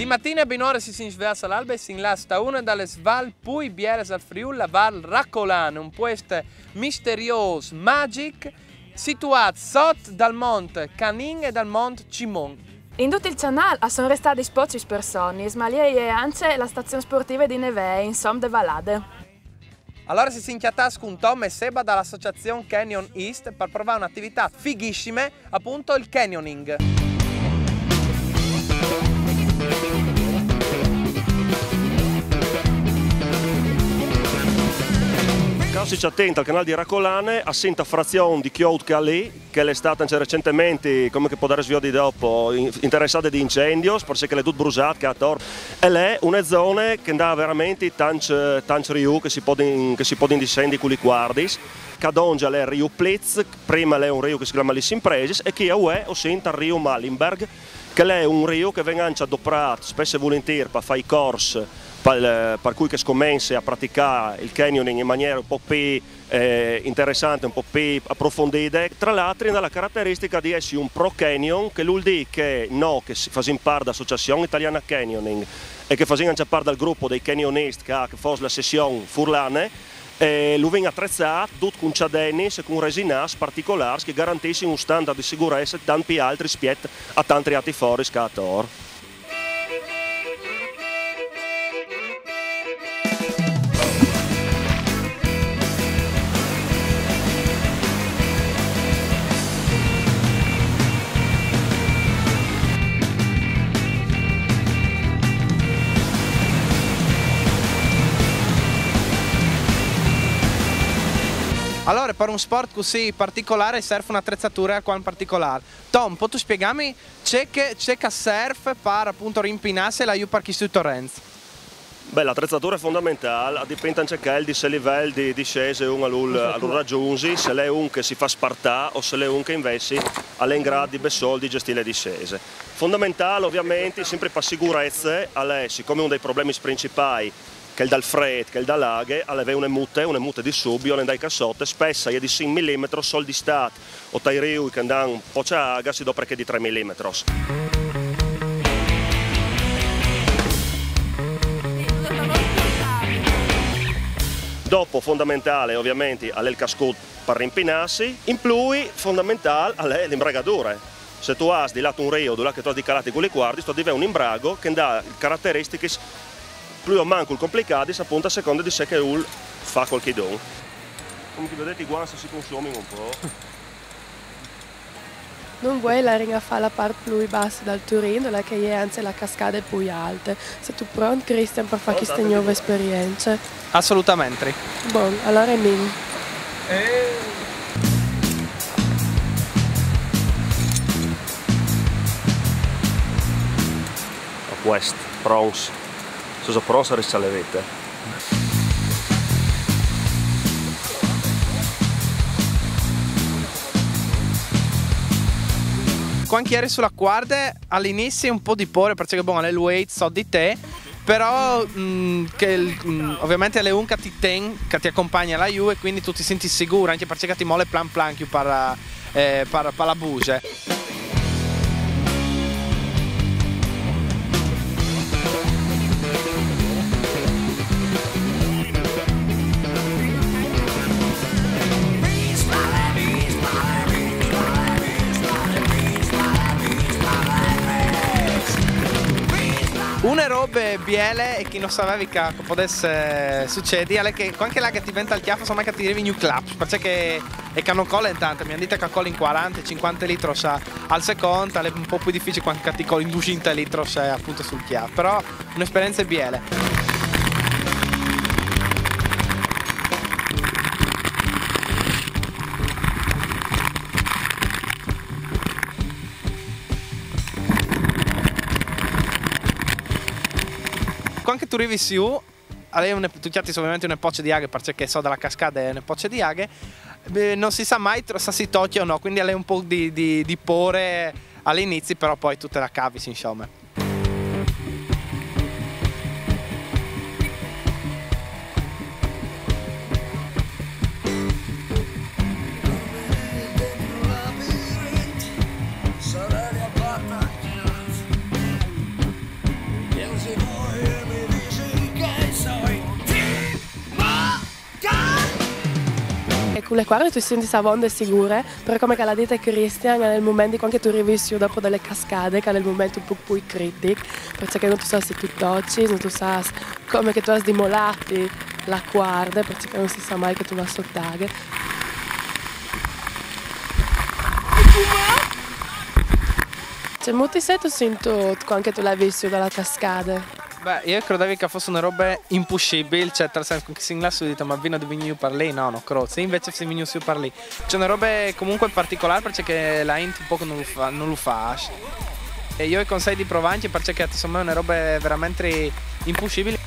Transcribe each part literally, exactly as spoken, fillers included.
Di matine a binore si sin sveaçs a l'albe e sin lâts ta une da lis vâls plui bielis dal Friûl, la Val Racolane, un puest misteriôs, magic, situât sot dal mont Canin e dal mont Cimon. In dut il Cjanâl a son restadis pocjis personis, ma li e je ancje la stazion sportive di nevee, insom de valade. Alore si sin cjatâts cun Tom e Seba da la associazion Canyon East par provâ une ativitât fighiscime, apont il canyoning. Ca si cjatìn tal Cjanâl di Racolane, a sin ta frazion di Cjout Calì, che al è stât ancje recentementri, come che podarês viodi dopo, in-, interessade di incendios, parcè che al è dut brusât ca ator. E al è une zone che e 'nd à verementri tancj, tancj riû che si podin, che si podin disendi cu lis cuardis. Ca dongje al è il riu Plitz, prime al è un riu che si clame lis Impresis, e chi vuê o sin tal riu Malimberg, che al è un riu che al ven ancje adoprât spès e vulintîr par fâ i cors, par, par cui che al scomence a praticâ il canyoning in maniere un pôc plui eh, interessante, un pôc plui aprofondide. Tra l'altri, al à la carateristiche di jessi un pro canyon, che al vûl dî che nô, che si-, fasìn part de Associazion Italiana Canyoning e che fasìn ancje part dal grup dai canyonists, che, che e fos la session furlane, eh, lu vin atreçât dut cun cjadenis e cun resinâts particolârs che a garantissin un standard di sigurece tant plui alt rispiet a tancj altris foris ca ator. Alore, par un sport cussì particolâr, al serf une atreçadure alcuant particolâr. Tom, pôstu spiegâmi ce che, ce che al serf par, apont, rimpinâsi lajù par chescj torents? Beh, la atreçadure e je fondamentâl, al dipint ancje chel di ce livel di, di discese un al vûl, al vûl ragjunzi, se al è un che si fâs spartâ o se al è un che invezit al è in grât di bessôl di gjestî la discese. Fondamentâl, ovviamentri, simpri par sigurece, al è, sicome un dai problemis principâi, chel dal frêt, chel da la aghe, al è vê une mute, une mute di subie, al è 'nd à i calçots, spès e je di cinc milimetris, sôl d'Istât o tai riui che a 'nd àn pocje aghe si dopre chê di trê milimetris. Dopo, fondamentâl, ovviamentri, al è il cascut par rimpinâsi. In plui, fondamentâl al è la imbragadure. Se tu âs di lâ int un riu, dulà che tu âs di calâti cu lis cuardis, tu âs di vê un imbrago che al dà carateristichis plui o mancul complicadis, apont, a seconde di ce che al vûl fâ cualchidun. Come che o viodêt, i guants si consumin un pôc. Nô vuê o larìn a fâ la part plui basse dal Turin, dulà che e je ancje la cascade plui alte. Sêstu pront, Christian, par fâ cheste gnove esperience? Assolutamentri. Bon, alore anìn. A puest, pronts. Sêso pronts a riscjâ la vite? Cuant che o jeri su la cuarde, al inizi un pôc di pôre, parcè che, bon, al è il weight sot di te, però, mm, che il, mm, ovviamentri al è un che ti ten, che ti acompagne lajù e cuindi tu ti sintis sigûr, ancje parcè che ti mole plan plan jù par, eh, par, par la buse. Une robe biele e che no savevi che, che al podès sucedi, al è che cuant che la aghe e vente al cjâf, insome, che ti rivi in un clap, parcè che e ca no cole tant, mi àn dit che a colin cuarante, cincuante litris al secont, al è un pôc plui dificil cuant che ti colin dusinte litris, eh, apont sul cjâf, però une esperience biele. Cuant che tu rivis jù, al è une, tu cjatis ovviamentri une pocje di aghe, parcè che sot da la cascade e je une pocje di aghe, eh, no si sa mai tro-, se si tocje o no, cuindi al è un pôc di, di, di pôre al inizi, però po tu te la cavis, insome. Le cuarde tu ti sintis avonde sigure, però come che l'ha dite Christian, al è il moment di quand che tu rivis sù dopo da le cascade, che al è il moment un pôc plui critic, parcè che no tu sâs se tu tocis, no tu sâs come che tu âs di molâti la cuarde, parcè che no si sa mai che tu vâs sot aghe. Cemût ti sêstu sintût quand che tu le âs vist sù da la cascade? Beh, jo o crodevi che e fos une robe impussibil, cioè, tal sens, che sin là sù o ai dit: «Ma vino di vignî jù par li?» No, no crôt. Sì, invezit o sin vignût sù par li. Cioè, une robe comunque particolâr, parcè che la int un pôc no lu fa, no lu fâs. E jo o consei di provâ ancje parcè che, insome, e je une robe verementri impussibil.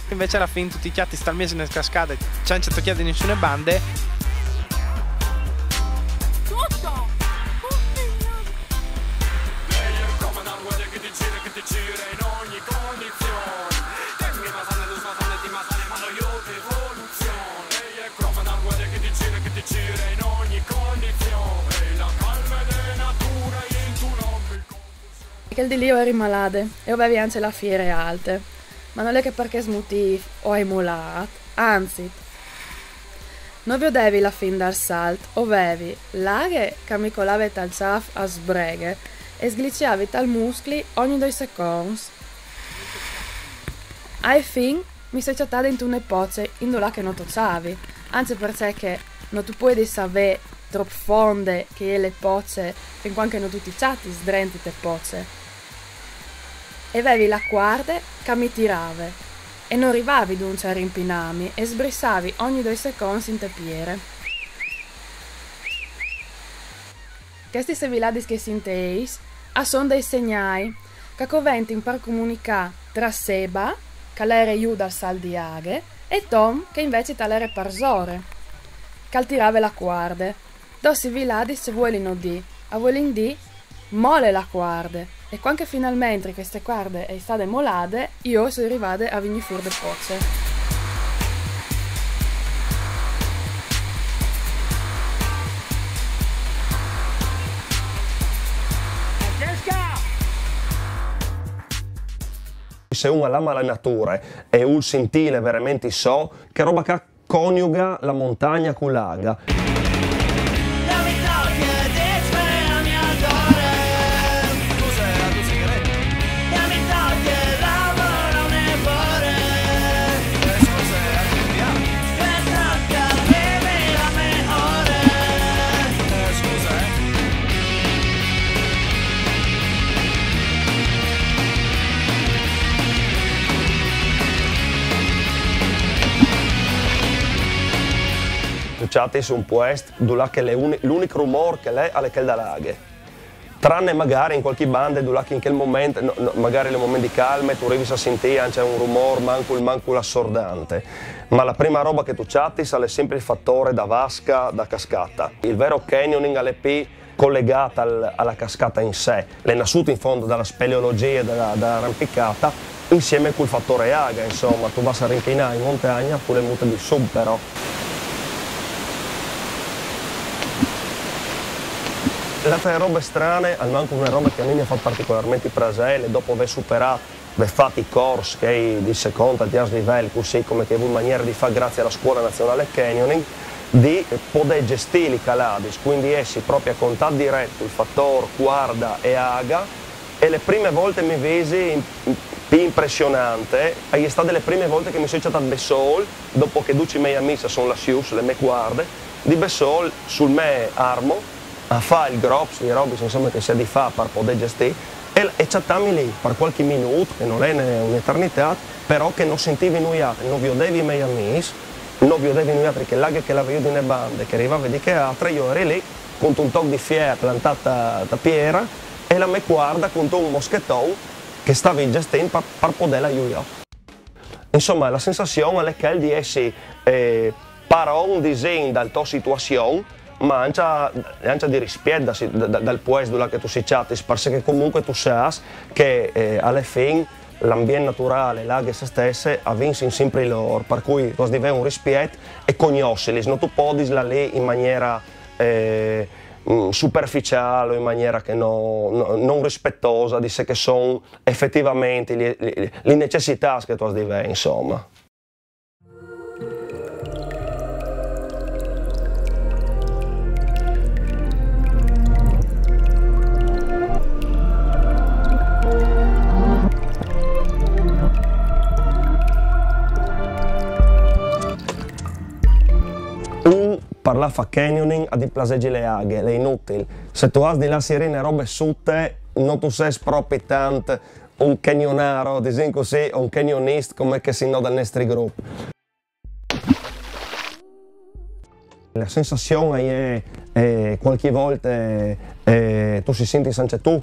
Invezit a la fin tu ti cjatis tal mieç di une cascade, cence tocjâ di nissune bande. Chel dì li o jeri malade e o vevi ancje la fiere alte, ma nol è che par chest motîf o ai molât, anzit. No viodevi la fin dal salt, o vevi la aghe che mi colave tal çâf a sbreghe e sgliciavi tal muscli ogni doi seconts. Ae fin mi soi cjatade intune poce indulà che no toçavi, ancje parcè che no tu puedis savê trop fonde che e je le poce fin quand che no tu ti cjatis drenti te poce. E vevi la cuarde che mi tirave, e no rivavi duncje a rimpinâmi e sbrissavi ogni doi seconts inte piere. Chestis seviladis che sintês a son dai segnâi che a coventin par comunicâ tra Seba, che al jere jù dal salt di aghe, e Tom, che invezit al jere parsore, che al tirave la cuarde. Dôs seviladis ce vuelino dî? A vuelin dî: «Mole la cuarde!» E quand che finalmentri cheste cuarde e je stade molade, jo o soi rivade a vignî fûr de poce. Se un al ama la nature e al vûl sintîle verementri sô, chê robe ca coniuga la montagne cu la aghe. Tu cjatis un puest dulà che le uni-, l'unic rumôr che al è, al è chel da la aghe. Trane magari in cualchi bande dulà che in chel moment, no, no, magari al moment di calme, tu rivis a sintî ancje un rumôr mancul, mancul assordante. Ma la prime robe che tu cjatis al è simpri il fatôr da vasche, da cascade. Il vêr canyoning al è plui colegât al, a la cascade in se. Al è nassût in font da la speleologjie, da la, da la arrampicade, insiemi cul fatôr aghe, insome, tu vâs a rimpinâ in montagne cu le mute di sù, però. L'altre robe strane, almancul une robe che a mi mi à fat particolarmentri plasê, al è dopo vê superât, vê fat i cors chei di secont al tierç livel, cussì come che o ai vût maniere di fâ graciis a la Scuole Nazionale Canyoning, di podê gjestî lis caladis, cuindi jessi propit a contat diret cul fatôr cuarde e aghe, e la prime volte mi visi im-, plui impressionante, e je stade la prime volte che mi soi cjatât da sôl, dopo che ducj i miei amîs a son lâts jù su la mê cuarde, di bessôl sul me armo, a fâ il grops, lis robis, insome, che si à di fâ par podê gjestî, e, e cjatâmi li par cualchi minût, che nol è une, une eternitât, però che no sintivi nuialtri, no viodevi i miei amîs, no viodevi nuialtri che la aghe che e lave jù di une bande, che e rivave di chê altre, jo o jeri li, cuntun toc di fier plantât ta, ta piere, e la mê cuarde cuntun moscheton che o stavi gjestint par, par podê lâ jù jo. Insome, la sensazion al è chel di jessi, eh, paron, disìn, dal tô situazion, ma ancje, ancje di rispiet da si-, da, da, dal puest dulà che tu ti cjatis, parcè che comuncue tu sâs che, eh, a la fin l'ambient naturâl, la aghe se stesse, a vinsin simpri lôr, par cui tu âs di vê un rispiet e cognossilis, no tu podis lâ li in maniere, eh, mm, superficiâl o in maniere che no, no, no rispietose di ce che a son efetivementri lis, lis, lis necessitâts che tu âs di vê, insome. par lâ a fâ canyoning a ti plasegi le aghe, al è inutil. Se tu âs di lâ a sirî une robe sute, no tu sês propit tant un canyonaro, disìn cussì, o un canyonist come che si nota tal nestri grup. La sensazion e je, eh, cualchi volte, eh, tu ti sintis ancje tu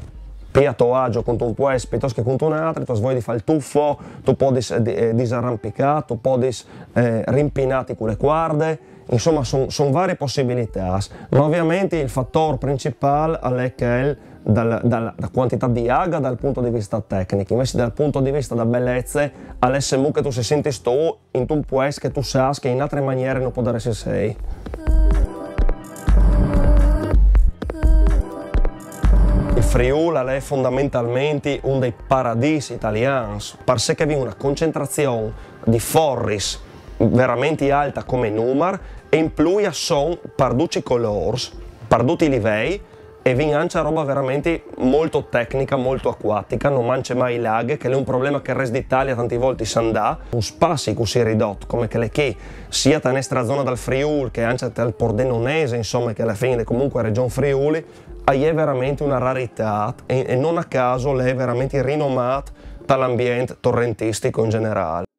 plui a to agio cuntun puest pitost che cuntun altri, tu âs voie di fâ il tuffo, tu podis, eh, di-, eh, disarrampicâ, tu podis, eh, rimpinâti cu le cuarde, insome, a son, a son variis pussibilitâts, ma ovviamentri il fatôr principâl al è chel dal, dal, da cuantitât di aghe dal pont di viste tecnic, invezit dal pont di viste da belece, al è cemût che tu ti sintis tu, intun puest che tu sâs che in altre maniere no podaressis sei. Il Friûl al è fondamentalmentri un dai paradîs italians, parcè che o vin une concentrazion di foris verementri alte come numar, e in plui a son par ducj i colôrs, par ducj i livei, e o vin ancje robe verementri molto tecniche, molto acuatiche, no mancje mai la aghe, che al è un probleme che il rest di Italie tantis voltis a 'nd à, un spazi cussì ridot come chel chi, sia te nestre zone dal Friûl che ancje tal Pordenonese, insome, che ae fin al è comuncue Region Friûl, e je verementri une raritât e, e no a câs al è verementri rinomât tal ambient torrentistic in gjenerâl.